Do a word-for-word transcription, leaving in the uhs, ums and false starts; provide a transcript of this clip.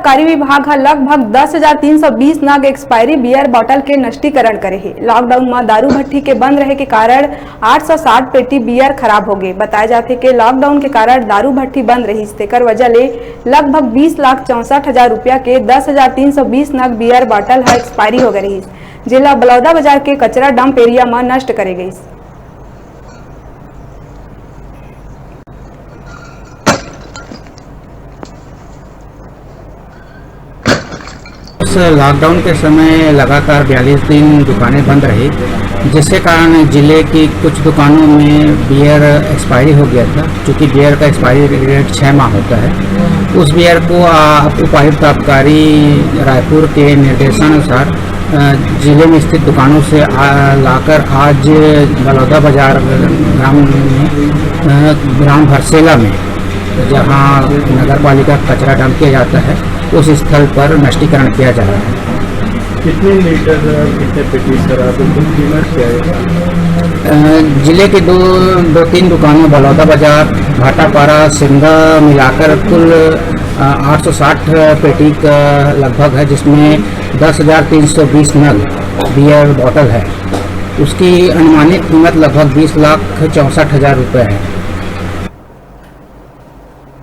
आबकारी विभाग ह लगभग दस हजार तीन सौ बीस नग एक्सपायरी बियर बॉटल के नष्टीकरण करे हे। लॉकडाउन म दारू भट्ठी के बंद रहे के कारण आठ सौ साठ पेटी बियर खराब हो गे। बताए जाथे के लॉकडाउन के कारण दारू भट्ठी बंद रहिस, तेकर वजह ले लगभग बीस लाख चौसठ हजार रुपया के दस हजार तीन सौ बीस नग बियर बॉटल ह एक्सपायरी हो गे रहिस, जेला बलौदा बाजार के कचरा डंप एरिया म नष्ट करे गइस। इस लॉकडाउन के समय लगातार बयालीस दिन दुकानें बंद रही, जिसके कारण जिले की कुछ दुकानों में बियर एक्सपायरी हो गया था। चूँकि बियर का एक्सपायरी डेट छः माह होता है, उस बियर को, आ, उपायुक्त आबकारी रायपुर के निर्देशानुसार, अ, जिले में स्थित दुकानों से, आ, लाकर आज बलौदा बाजार ग्राम में, अ, ग्राम भरसेला में, जहां नगर पालिका कचरा डंप किया जाता है, उस स्थल पर नष्टीकरण किया जा रहा है। कितने लीटर और कितने पेटी शराब की कीमत क्या है? अ, जिले के दो, दो तीन दुकानों बलौदा बाजार, भाटापारा, सिमगा मिलाकर कुल, अ, आठ सौ साठ पेटी का लगभग है, जिसमें दस हजार तीन सौ बीस नग बियर बॉटल है। उसकी अनुमानित कीमत लगभग बीस लाख चौसठ हजार रुपये है।